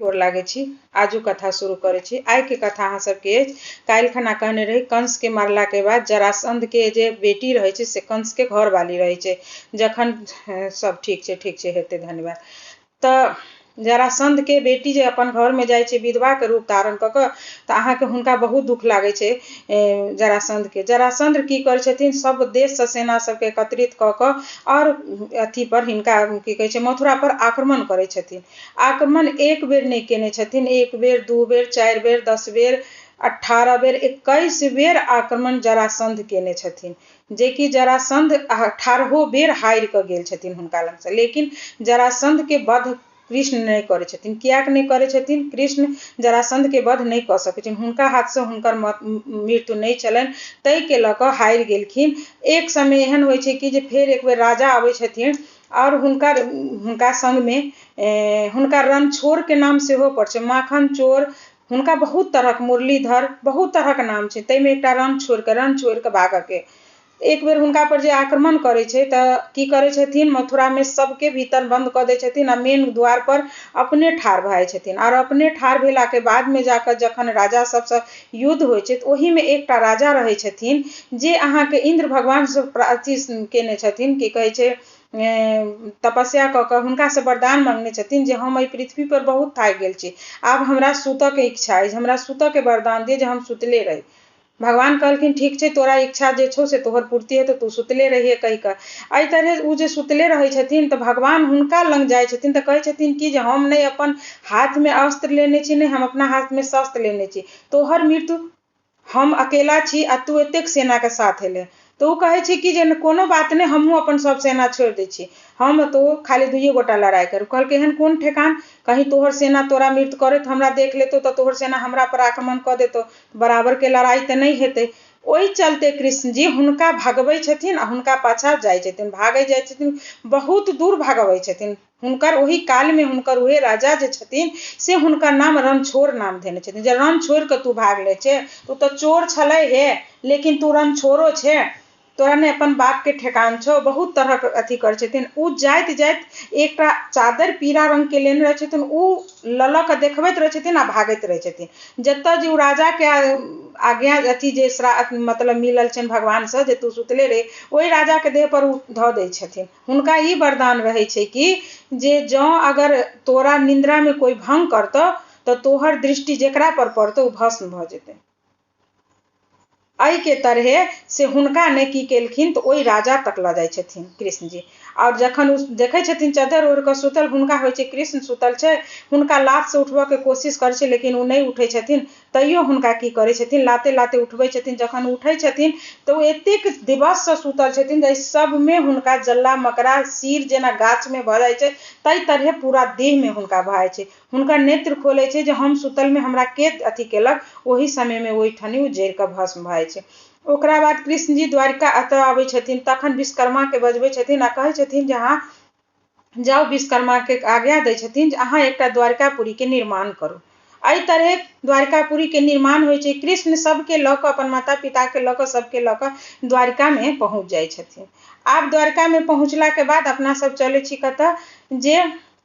गोर लागै छी। आजुक कथा शुरू करै छी। आइके कथा अहाँ सबके अछि, काल्हि खना कहने रही कंसके मारलाके बाद जरासंधके जे बेटी रहै छै से कंसके घरवाली रहै छै। जखन सब ठीक छै, ठीक छै, हेतै, धन्यवाद। तऽ जरासंधके बेटी जे अपन घरमे जाइ छै विधवाके रूप धारण कऽ कऽ, तऽ अहाँके हुनका बहुत दुःख लागै छै जरासंधके। जरासंध की करै छथिन, सब देशसँ सेना सबके एकत्रित कऽ कऽ आओर अथी पर हिनका की कहै छै मथुरा पर आक्रमण करै छथिन। आक्रमण एक बेर नहि केने छथिन, एक बेर, दू बेर, 4 बेर, 10 बेर, 18 बेर, 21 बेर आक्रमण जरासंध केने छथिन, जेकि जरासंध 18 बेर हारि कऽ गेल छथिन हुनका लगसँ। लेकिन जरासंधके वध कृष्ण नहि करै छथिन। किएक नहि करै छथिन? कृष्ण जरासंधके वध नहि कऽ सकै छथिन, हुनका हाथसँ हुनकर मृत्यु नहि छलनि, ताहिके लऽ कऽ हारि गेलखिन। एक समय एहन होइ छै कि जे फेर एक बेर राजा अबै छथिन आओर हुनका सङ्गमे हुनका रणछोड़के नाम सेहो पड़ छै, माखन चोर, हुनका बहुत तरहक मुरलीधर, बहुत तरहक नाम छै, ताहिमे एकटा रण छोड़िके भागऽके। एक बेर हुनका पर जे आक्रमण करै छै तऽ की करै छथिन, मथुरामे सबके भीतर बन्द कऽ दै छथिन आ मेन द्वार पर अपने ठाढ़ भऽ जाइ छथिन। आओर अपने ठाढ़ भेलाके बादमे जाकऽ जखन राजा सबसँ युद्ध होइ छै तऽ ओहिमे एकटा राजा रहै छथिन जे अहाँके इन्द्र भगवानसँ अथी केने छथिन, की कहै छै, तपस्या कऽ कऽ हुनकासँ वरदान माँगने छथिन जे हम एहि पृथ्वी पर बहुत थाकि गेल छी, आब हमरा सुतऽके इच्छा अछि, हमरा सुतऽके वरदान दिअ जे हम सुतले रही। भगवान कहलखिन ठीक छै, तोरा इच्छा जे छौ से तोहर पूर्ति हेतौ, तू सुतले रहिए कहि कऽ। एहि तरहे ओ जे सुतले रहै छथिन तऽ भगवान हुनका लग जाइ छथिन तऽ कहै छथिन कि जे हम नहि अपन हाथमे अस्त्र लेने छी, नहि हम अपना हाथमे शस्त्र लेने छी, तोहर मृत्यु हम अकेला छी आ तू एतेक सेनाके साथ एले। तऽ ओ कहै छै कि जे कोनो बात नहि, हमहूँ अपन सब सेना छोड़ि दै छी, हम तो खाली दुइए गोटा लड़ाइ करब। कहलकै एहन कोन ठेकान, कहीं तोहर सेना तोरा मृत्यु करैत हमरा देख लेतौ तऽ तोहर सेना हमरा पर आक्रमण कऽ देतौ, बराबरके लड़ाइ तऽ नहि हेतै। ओहि चलते कृष्ण जी हुनका भगबै छथिन आ हुनका पाछाँ जाइ छथिन, भागै जाइ छथिन, बहुत दूर भगबै छथिन। हुनकर ओहि कालमे हुनकर उहे राजा जे छथिन से हुनकर नाम रणछोड़ नाम देने छथिन, जे रण छोड़ि कऽ तू भागले छै, तू तऽ चोर छलै हे, लेकिन तू रणछोड़ो छै, तोरा नहि अपन बापके ठेकान छौ। बहुत तरहक अथी करै छथिन। ओ जाइत जाइत एकटा चादर पीरा रङ्गके लेने रहै छथिन, ओ लऽ लऽ कऽ देखबैत रहै छथिन आ भागैत रहै छथिन। जतऽ जे ओ राजाके आज्ञा अथी जे मतलब मिलल छनि भगवानसँ जे तू सुतले रही, ओहि राजाके देह पर ओ धऽ दै छथिन। हुनका ई वरदान रहै छै कि जे जँ अगर तोरा निन्द्रामे कोइ भङ्ग करतौ तऽ तोहर दृष्टि जेकरा पर पड़तौ ओ भस्म भऽ जेतै। एहिके तरहे से हुनका ने की केलखिन तऽ ओहि राजा तक लऽ जाइ छथिन कृष्ण जी। आओर जखन ओ देखै छथिन चद्दर ओढ़ि कऽ सुतल, हुनका होइ छै कृष्ण सुतल छै, हुनका लातसँ उठबऽके कोशिश करै छै लेकिन ओ नहि उठै छथिन। तैयो हुनका की करै छथिन, लाते लाते उठबै छथिन। जखन उठै छथिन तऽ ओ एतेक दिवससँ सुतल छथिन जे सबमे हुनका जल्ला मकड़ा सिर जेना गाछमे भऽ जाइ छै ताहि तरहे पूरा देहमे हुनका भऽ जाइ छै। हुनकर नेत्र खोलै छै जे हम सुतलमे हमरा के अथी केलक, ओहि समयमे ओहिठनी ओ जरि कऽ भस्म भऽ जाइ छै। ओकरा बाद कृष्ण जी द्वारिका एतऽ अबै छथिन, तखन विश्वकर्माके बजबै छथिन आ कहै छथिन जे अहाँ जाउ, विश्वकर्माके आज्ञा दै छथिन जे अहाँ एकटा द्वारिकापुरीके निर्माण करू। एहि तरहे द्वारिकापुरीके निर्माण होइ छै। कृष्ण सबके लऽ कऽ अपन माता पिताके लऽ कऽ सबके लऽ कऽ द्वारिकामे पहुँच जाइ छथिन। आब द्वारिकामे पहुँचलाके बाद अपना सब चलै छी कतऽ, जे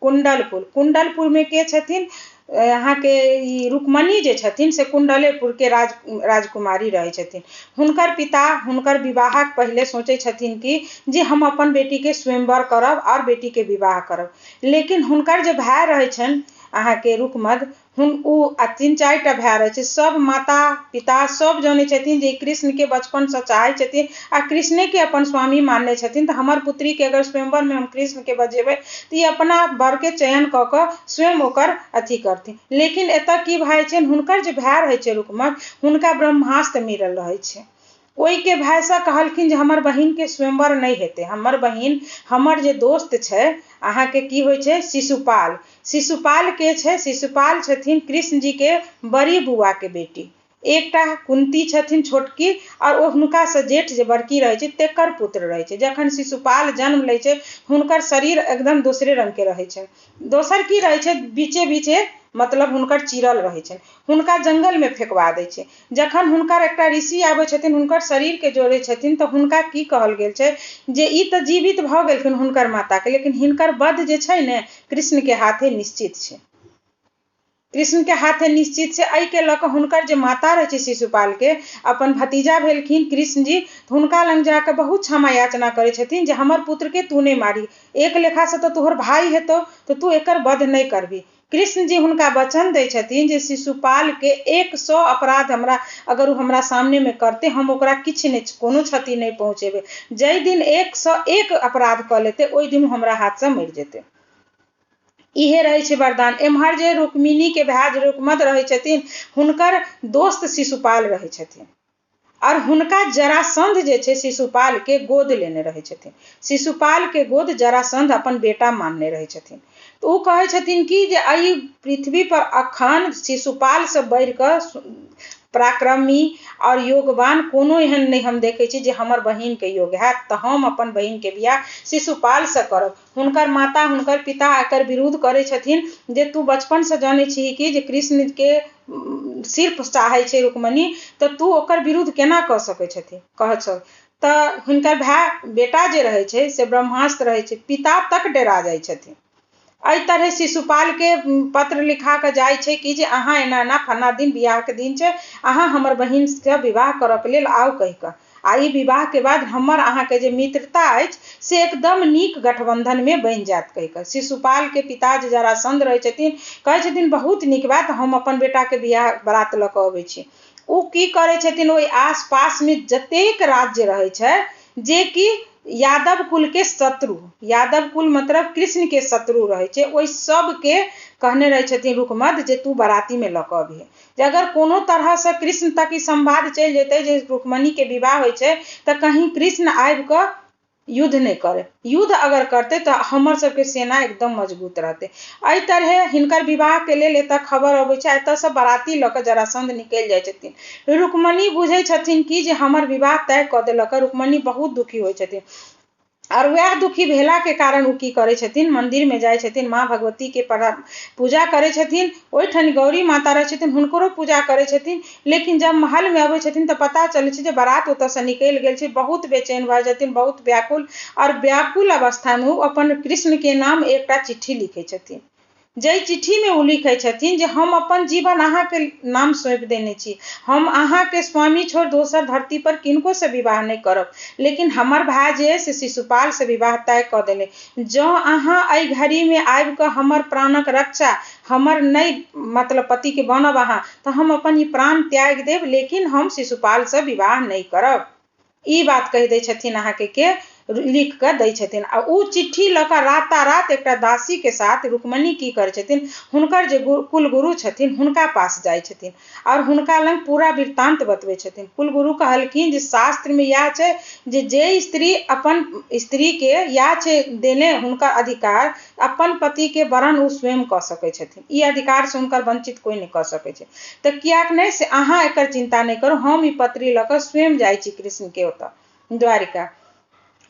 कुण्डलपुर। कुण्डलपुरमे के छथिन, अहाँके ई रुक्मणी जे छथिन से कुण्डलेपुरके राजकुमारी रहै छथिन। हुनकर पिता हुनकर विवाहक पहिले सोचै छथिन कि जे हम अपन बेटीके स्वयंवर करब आओर बेटीके विवाह करब। लेकिन हुनकर जे भाय रहै छनि अहाँके रुक्मद, ओ आ 3-4 टा भाय रहै छै, सब माता पिता सब जनै छथिन जे कृष्णके बचपनसँ चाहै छथिन आ कृष्णेके अपन स्वामी मानने छथिन, तऽ हमर पुत्रीके अगर स्वयंवरमे हम कृष्णके बजेबै तऽ ई अपना वरके चयन कऽ कऽ स्वयं ओकर अथी करथिन। लेकिन एतऽ की भऽ जाइ छनि, हुनकर जे भाय रहै छै रुक्मद, हुनका ब्रह्मास्त्र मिलल रहै छै। ओहिके भायसँ कहलखिन जे हमर बहिनके स्वयंवर नहि हेतै, हमर बहिन हमर जे दोस्त छै अहाँके की होइ छै शिशुपाल। शिशुपाल के छै, शिशुपाल छथिन कृष्ण जीके बड़ी बुआके बेटी। एकटा कुंती छथिन छोटकी आओर ओ हुनकासँ जेठ जे बड़की रहै छै तेकर पुत्र रहै छै। जखन शिशुपाल जन्म लै छै हुनकर शरीर एकदम दोसरे रङ्गके रहै छै, दोसर की रहै छै बीचे बीचे मतलब हुनकर चिरल रहै छनि। हुनका जंगलमे फेकवा दै छै। जखन हुनकर एकटा ऋषि आबै छथिन हुनकर शरीरके जोड़ै छथिन तऽ हुनका की कहल गेल छै जे ई तऽ जीवित भऽ गेलखिन हुनकर माताके, लेकिन हिनकर वध जे छै ने कृष्णके हाथे निश्चित छै। कृष्णके हाथे निश्चित छै। एहिके लऽ कऽ हुनकर जे माता रहै छै शिशुपालके, अपन भतीजा भेलखिन कृष्ण जी, हुनका लग जाकऽ बहुत क्षमा याचना करै छथिन जे हमर पुत्रके तू नहि मारी, एक लेखासँ तऽ तोहर भाय हेतौ, तऽ तू एकर वध नहि करबी। कृष्ण जी हुनका वचन दै छथिन जे शिशुपालके 100 अपराध हमरा अगर ओ हमरा सामनेमे करतै, हम ओकरा किछु नहि, कोनो क्षति नहि पहुँचेबै। जाहि दिन 101 अपराध कऽ लेतै ओहि दिन हमरा हाथसँ मरि जेतै। इहे रहै छै वरदान। एम्हर जे रुक्मिणीके भाय जे रुक्मद रहै छथिन, हुनकर दोस्त शिशुपाल रहै छथिन आओर हुनका जरासंध जे छै शिशुपालके गोद लेने रहै छथिन। शिशुपालके गोद जरासंध अपन बेटा मानने रहै छथिन। तऽ ओ कहै छथिन कि जे एहि पृथ्वी पर अखन शिशुपालसँ बढ़ि कऽ पराक्रमी आओर योगवान कोनो एहन नहि हम देखै छी जे हमर बहिनके योग हैत, तऽ हम अपन बहिनके बियाह शिशुपालसँ करब। हुनकर माता, हुनकर पिता एकर विरोध करै छथिन जे तू बचपनसँ जानै छिही कि जे कृष्णके सिर्फ चाहै छै रुक्मणी, तऽ तू ओकर विरुद्ध केना कऽ सकै छथिन कहै छौ। तऽ हुनकर भाय बेटा जे रहै छै से ब्रह्मास्त्र रहै छै, पिता तक डेरा जाइ छथिन। एहि तरहे शिशुपालके पत्र लिखा कऽ जाइ छै कि जे अहाँ एना एना फन्ना दिन बियाहके दिन छै, अहाँ हमर बहिनसँ विवाह करऽके लेल आउ कहि कऽ, आ ई विवाहके बाद हमर अहाँके जे मित्रता अछि से एकदम नीक गठबन्धनमे बनि जायत कहि कऽ। शिशुपालके पिता जे जरासंध रहै छथिन, कहै छथिन बहुत नीक बात, हम अपन बेटाके बियाह बारात लऽ कऽ अबै छी। ओ की करै छथिन, ओहि आस पासमे जतेक राज्य रहै छै जेकि यादव कुलके शत्रु, यादव कुल मतलब कृष्णके शत्रु रहै छै, ओहि सबके कहने रहै छथिन रुक्मद जे तू बारातीमे लऽ कऽ अबिहे, जे अगर कोनो तरहसँ कृष्ण तक ई संवाद चलि जेतै जे रुक्मणीके विवाह होइ छै तऽ कहीं कृष्ण आबि कऽ युद्ध नहि करै, युद्ध अगर करतै तऽ हमर सबके सेना एकदम मजबूत रहतै। एहि तरहे हिनकर विवाहके लेल एतऽ खबर अबै छै, एतऽसँ बाराती लऽ कऽ जरासंध निकलि जाइ छथिन। रुक्मणी बुझै छथिन कि जे हमर विवाह तय कऽ देलक। रुक्मणी बहुत दुखी होइ छथिन आओर वएह दुखी भेलाके कारण ओ की करै छथिन, मन्दिरमे जाइ छथिन, माँ भगवतीके पूजा करै छथिन। ओहिठाम गौरी माता रहै छथिन, हुनकरो पूजा करै छथिन। लेकिन जब महलमे अबै छथिन तऽ पता चलै छै जे बारात ओतऽसँ निकलि गेल छै। बहुत बेचैन भऽ छथिन, बहुत व्याकुल, आओर व्याकुल अवस्थामे ओ अपन कृष्णके नाम एकटा चिट्ठी लिखै छथिन, जाहि चिट्ठीमे ओ लिखै छथिन जे हम अपन जीवन अहाँके नाम सौंपि देने छी, हम अहाँके स्वामी छोड़ि दोसर धरती पर किनकोसँ विवाह नहि करब, लेकिन हमर भाय जे अइ से शिशुपालसँ विवाह तय कऽ देने। जँ अहाँ एहि घड़ीमे आबि कऽ हमर प्राणक रक्षा हमर नहि मतलब पतिके बनब अहाँ, तऽ हम अपन ई प्राण त्यागि देब, लेकिन हम शिशुपालसँ विवाह नहि करब। ई बात कहि दै छथिन अहाँके के लिख कऽ दै छथिन। आ ओ चिट्ठी लऽ कऽ रातारात एकटा दासीके साथ रुक्मणी की करै छथिन, हुनकर जे कुलगुरु छथिन हुनका पास जाइ छथिन आओर हुनका लग पूरा वृत्तान्त बतबै छथिन। कुलगुरु कहलखिन जे शास्त्रमे इएह छै जे जे स्त्री अपन स्त्रीके इएह छै देने हुनकर अधिकार, अपन पतिके वरण ओ स्वयं कऽ सकै छथिन, ई अधिकारसँ हुनकर वञ्चित कोइ नहि कऽ सकै छै। तऽ किएक नहि से अहाँ एकर चिन्ता नहि करू, हम ई पत्री लऽ कऽ स्वयं जाइ छी कृष्णके ओतऽ द्वारिका।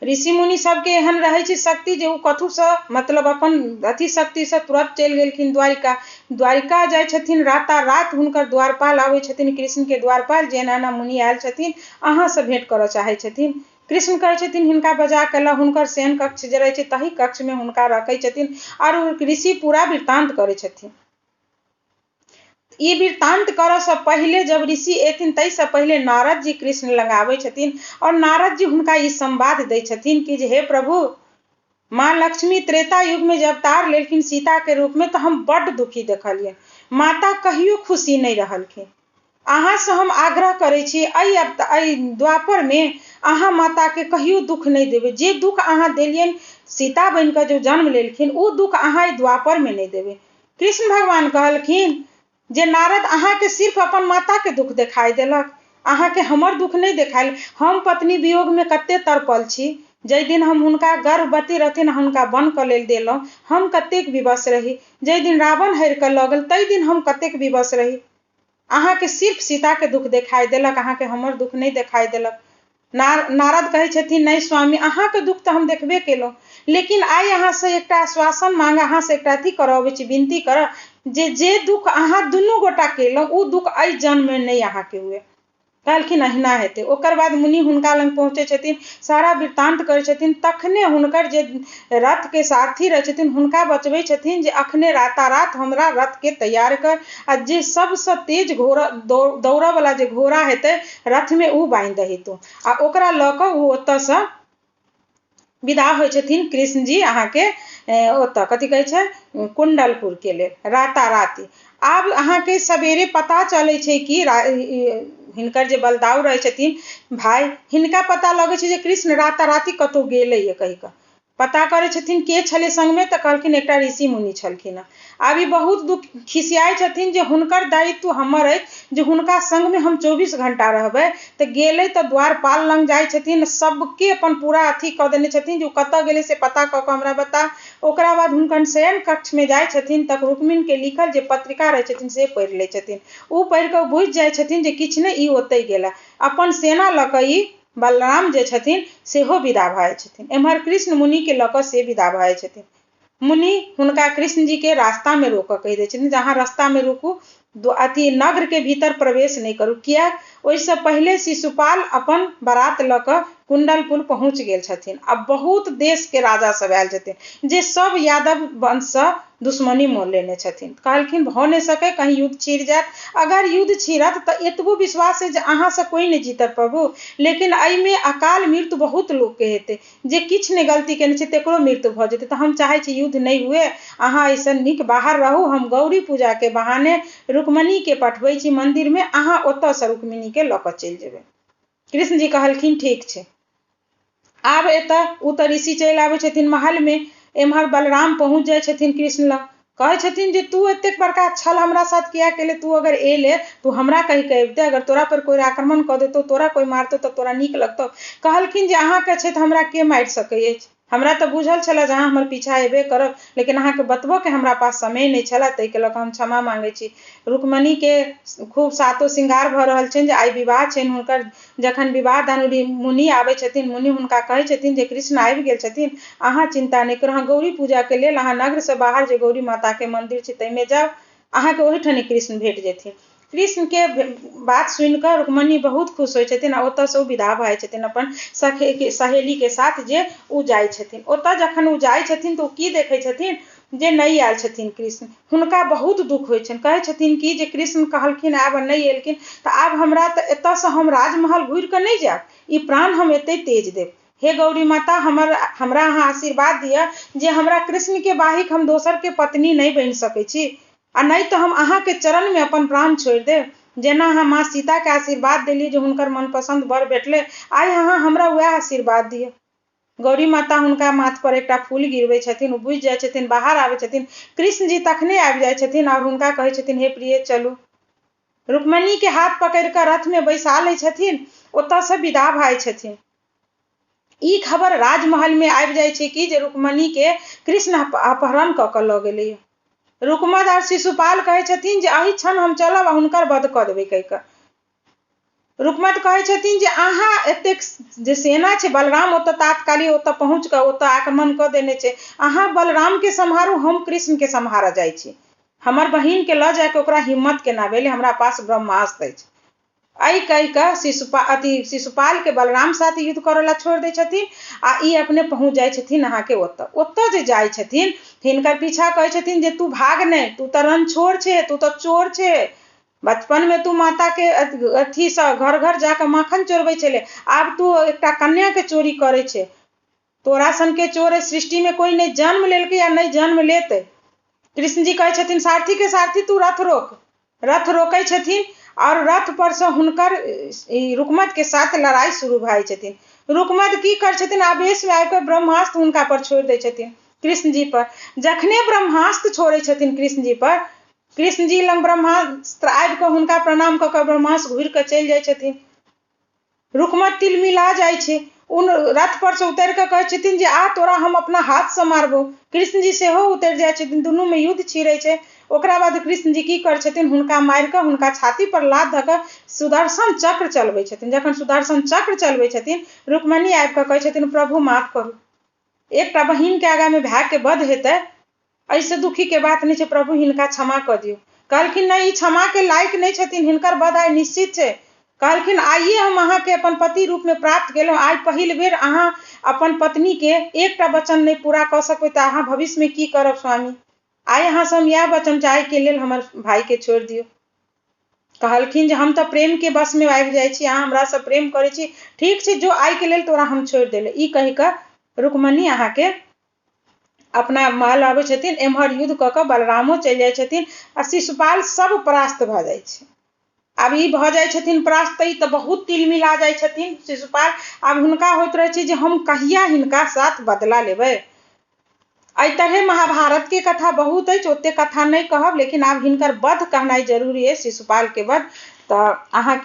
ऋषि मुनि सबके एहन रहै छै शक्ति जे ओ कथूसँ मतलब अपन अथी शक्तिसँ तुरन्त चलि गेलखिन द्वारिका। द्वारिका जाइ छथिन, रातारात हुनकर द्वारपाल आबै छथिन, कृष्णके द्वारपाल, जे एना एना मुनि आयल छथिन, अहाँसँ भेँट करऽ चाहै छथिन। कृष्ण कहै छथिन हिनका बजा कऽ लाउ। हुनकर शयन कक्ष जे रहै छै तही कक्षमे हुनका रखै छथिन आओर ऋषि पूरा वृत्तान्त करै छथिन। ई वृत्तान्त करऽसँ पहिले जब ऋषि एथिन ताहिसँ पहिले नारद जी कृष्ण लग आबै छथिन आओर नारद जी हुनका ई संवाद दै छथिन कि जे हे प्रभु, माँ लक्ष्मी त्रेता युगमे जे अवतार लेलखिन सीताके रूपमे तऽ हम बड्ड दुखी देखलियनि, माता कहियो खुशी नहि रहलखिन। अहाँसँ हम आग्रह करै छी एहि द्वापरमे अहाँ माताके कहियो दुःख नहि देबै। जे दुःख अहाँ देलियनि सीता बनिकऽ जे जन्म लेलखिन ओ दुःख अहाँ एहि द्वापरमे नहि देबै। कृष्ण भगवान कहलखिन जे नारद, अहाँके सिर्फ अपन माताके दुःख देखाइ देलक, अहाँके हमर दुःख नहि देखायल। हम पत्नी वियोगमे कते तड़पल छी, जाहि दिन हम हुनका गर्भवती रहथिन हुनका वनके लेल देलहुँ हम कतेक विवश रही, जाहि दिन रावण हरि कऽ लऽ गेल ताहि दिन हम कतेक विवश रही। अहाँके सिर्फ सीताके दुःख देखाइ देलक, अहाँके हमर दुःख नहि देखाइ देलक। नारद कहै छथिन नहि स्वामी, अहाँके दुःख तऽ हम देखबे केलहुँ, लेकिन आइ अहाँसँ एकटा आश्वासन मांग, अहाँसँ एकटा अथी करऽ अबै छी, विनती करऽ जे जे दुःख अहाँ दुनू गोटा केलहुँ ओ दुःख एहि जन्ममे नहि अहाँके हुए। कहलखिन अहिना हेतै। ओकर बाद मुनि हुनका लग पहुँचै छथिन, सारा वृत्तान्त करै छथिन। तखने हुनकर जे रथके सारथी रहै छथिन हुनका बचबै छथिन जे अखने रातारात हमरा रथके तैयार कर आ जे सबसँ तेज घोड़ा दौड़यवला जे घोड़ा हेतै रथमे ओ बान्हि दही तू। आ ओकरा लऽ कऽ ओ ओतऽसँ विदा होइ छथिन कृष्ण जी अहाँके ओतऽ कथी कहै छै कुण्डलपुरके लेल राताराती। आब अहाँके सवेरे पता चलै छै कि हिनकर जे बलदाऊ रहै छथिन भाय, हिनका पता लगै छै जे कृष्ण राताराती कतहु गेलैए कहि कऽ। पता करै छथिन के छलै संगमे, तऽ कहलखिन एकटा ऋषि मुनि छलखिन हँ। आब ई बहुत दुख खिसियाइ छथिन जे हुनकर दायित्व हमर अछि जे हुनका संगमे हम 24 घंटा रहबै। तऽ गेलै तऽ द्वारपाल लग जाइ छथिन, सबके अपन पूरा अथी कऽ देने छथिन जे ओ कतऽ गेलै से पता कऽ कऽ हमरा बता। ओकरा बाद हुनकर शयन कक्षमे जाइ छथिन तऽ रुक्मिणीके लिखल जे पत्रिका रहै छथिन से पढ़ि लै छथिन। ओ पढ़ि कऽ बुझि जाइ छथिन जे किछु नहि, ई ओतहि गेला। अपन सेना लऽ कऽ ई बलराम जे छथिन सेहो विदा भऽ जाइ छथिन। एम्हर कृष्ण मुनिके लऽ कऽ से विदा भऽ जाइ छथिन। मुनि हुनका कृष्ण जीके रास्तामे रोकऽ कहि दै छथिन जे अहाँ रास्तामे रुकू, अथी नगरके भीतर प्रवेश नहि करू। किएक? ओहिसँ पहिले शिशुपाल अपन बारात लऽ कऽ कुण्डलपुर पहुँच गेल छथिन आ बहुत देशके राजा सब आयल छथिन जे सब यादव वंशसँ दुश्मनी मोल लेने छथिन। कहलखिन भऽ नहि सकै, कहीं युद्ध छिड़ जायत। अगर युद्ध छिड़त तऽ एतबो विश्वास है जे अहाँसँ कोइ नहि जीतत प्रभु, लेकिन एहिमे अकाल मृत्यु बहुत लोकके हेतै, जे किछु नहि गलती केने छै तकरो मृत्यु भऽ जेतै। तऽ हम चाहै छी युद्ध नहि हुए, अहाँ एहिसँ नीक बाहर रहू। हम गौरी पूजाके बहाने रुक्मिणीके पठबै छी मन्दिरमे, अहाँ ओतऽसँ रुक्मिणीके लऽ कऽ चलि जेबै। कृष्ण जी कहलखिन ठीक छै। आब एतऽ ओ तऽ ऋषि चलि आबै छथिन महलमे। एम्हर बलराम पहुँच जाइ छथिन कृष्ण लग, कहै छथिन जे तू एतेक बड़का छल हमरा साथ किया केले? तू अगर एले तू हमरा कहि कऽ अबिते, अगर तोरा पर कोइ आक्रमण कऽ देतौ, तोरा कोइ मारतौ तऽ तोरा नीक लगतौ? कहलखिन जे अहाँके छै तऽ हमरा के मारि सकै अछि? हमरा तऽ बुझल छलै जे अहाँ हमर पीछा अयबे करब, लेकिन अहाँके बतबऽके हमरा पास समय नहि छलै, ताहिके लऽ कऽ हम क्षमा माँगै छी। रुक्मिणीके खूब सातो श्रृंगार भऽ रहल छनि जे आइ विवाह छनि हुनकर। जखन विवाह दान मुनि आबै छथिन, मुनि हुनका कहै छथिन जे कृष्ण आबि गेल छथिन, अहाँ चिन्ता नहि करू, अहाँ गौरी पूजाके लेल अहाँ नगरसँ बाहर जे गौरी माताके मन्दिर छै ताहिमे जाउ, अहाँके ओहिठाम कृष्ण भेट जेथिन। कृष्णके बात सुनि कऽ रुक्मिणी बहुत खुश होइ छथिन आ ओतऽसँ ओ विदा भऽ जाइ छथिन अपन सखी सहेलीके साथ जे ओ जाइ छथिन। ओतऽ जखन ओ जाइ छथिन तऽ ओ की देखै छथिन जे नहि आयल छथिन कृष्ण। हुनका बहुत दुःख होइ छनि। कहै छथिन कि जे कृष्ण कहलखिन आब नहि एलखिन तऽ आब हमरा तऽ एतऽसँ हम राजमहल घुरि कऽ नहि जायब, ई प्राण हम एतहि तेज देब। हे गौरी माता, हमरा अहाँ आशीर्वाद दिअ जे हमरा कृष्णके बाहिक हम दोसरके पत्नी नहि बनि सकै छी, आ नहि तऽ हम अहाँके चरणमे अपन प्राण छोड़ि देब। जेना अहाँ माँ सीताके आशीर्वाद देलियै जे हुनकर मनपसन्द वर भेटलै, आइ अहाँ हमरा वएह आशीर्वाद दिअ। गौरी माता हुनका माथ पर एकटा फूल गिरबै छथिन। ओ बुझि जाइ छथिन, बाहर आबै छथिन। कृष्ण जी तखने आबि जाइ छथिन आओर हुनका कहै छथिन हे प्रिय चलू। रुक्मिणीके हाथ पकड़ि कऽ रथमे बैसा लै छथिन, ओतऽसँ विदा भऽ जाइ छथिन। ई खबर राजमहलमे आबि जाइ छै कि जे रुक्मिणीके कृष्ण अपहरण कऽ कऽ लऽ गेलै। रुक्मद आओर शिशुपाल कहै छथिन जे एहि क्षण हम चलब आ हुनकर वध कऽ देबै कहि कऽ। रुक्मद कहै छथिन जे अहाँ एतेक जे सेना छै, बलराम ओतऽ तात्कालिक ओतऽ पहुँच कऽ ओतऽ आक्रमण कऽ देने छै, अहाँ बलरामके सम्हारू, हम कृष्णके सम्हारऽ जाइ छी। हमर बहिनके लऽ जायके ओकरा हिम्मत केना भेलै? हमरा पास ब्रह्मास्त्र अछि। एहि कहि कऽ शिशुपालके बलराम साथ युद्ध करऽ ला छोड़ि दै छथिन आ ई अपने पहुँच जाइ छथिन अहाँके ओतऽ। ओतऽ जे जाइ छथिन हिनकर पीछा कहै छथिन जे तू भाग नहि, तू तऽ रणछोड़ छै, तू तऽ चोर छै, बचपनमे तू माताके अथीसँ घर घर जाकऽ माखन चोरबै छलै, आब तू एकटा कन्याके चोरी करै छै, तोरा सनके चोर एहि सृष्टिमे कोइ नहि जन्म लेलकै आ नहि जन्म लेतै। कृष्ण जी कहै छथिन सारथी के सारथी तू रथ रोक। रथ रोकै छथिन आओर रथ परसँ हुनकर रुक्मद के साथ लड़ाइ शुरू भऽ जाइ छथिन। रुक्मद की करै छथिन, आवेशमे आबि कऽ ब्रह्मास्त्र हुनका पर छोड़ि दै छथिन कृष्ण जी पर। जखने ब्रह्मास्त्र छोड़ै छथिन कृष्ण जी पर, कृष्ण जी लग ब्रह्मास्त्र आबि कऽ हुनका प्रणाम कऽ कऽ ब्रह्मास्त्र घुरि कऽ चलि जाइ छथिन। रुक्मद तिलमिला जाइ छै, उन रथ पर से उतरि कऽ कहै छथिन जे आ तोरा हम अपना हाथसँ मारबौ। कृष्ण जी सेहो उतरि जाइ छथिन, दुनूमे युद्ध छिड़ै छै। ओकरा बाद कृष्ण जी की करै छथिन, हुनका मारि कऽ हुनका छाती पर लात धऽ कऽ सुदर्शन चक्र चलबै छथिन। जखन सुदर्शन चक्र चलबै छथिन, रुक्मणी आबि कऽ कहै छथिन प्रभु माफ करू, एकटा बहिनके आगाँमे भायके वध हेतै एहिसँ दुखीके बात नहि छै, प्रभु हिनका क्षमा कऽ दियौ। कहलखिन नहि, ई क्षमाके लायक नहि छथिन, हिनकर वध आइ निश्चित छै। कहलखिन आइए हम अहाँके अपन पति रूपमे प्राप्त केलहुँ, आइ पहिल बेर अहाँ अपन पत्नीके एकटा वचन नहि पूरा कऽ सकबै तऽ अहाँ भविष्यमे की करब स्वामी? आइ अहाँसँ हम इएह वचन चाहैके लेल हमर भाइके छोड़ि दियौ। कहलखिन जे हम तऽ प्रेमके वशमे आबि जाइ छी, अहाँ हमरासँ प्रेम करै छी, ठीक छै, जो आइके लेल तोरा हम छोड़ि देले। ई कहि कऽ रुक्मणी अहाँके अपना महल आबै छथिन। एम्हर युद्ध कऽ कऽ बलरामो चलि जाइ छथिन आ शिशुपाल सब परास्त भऽ जाइ छै। आब ई भऽ जाइ छथिन परास्त, ई तऽ बहुत तिलमिला जाइ छथिन शिशुपाल। आब हुनका होइत रहै छै जे हम कहिया हिनका साथ बदला लेबै। एहि तरहे महाभारतके कथा बहुत अछि, ओतेक कथा नहि कहब, लेकिन आब हिनकर वध कहनाइ जरूरी अछि, शिशुपालके वध। तऽ अहाँके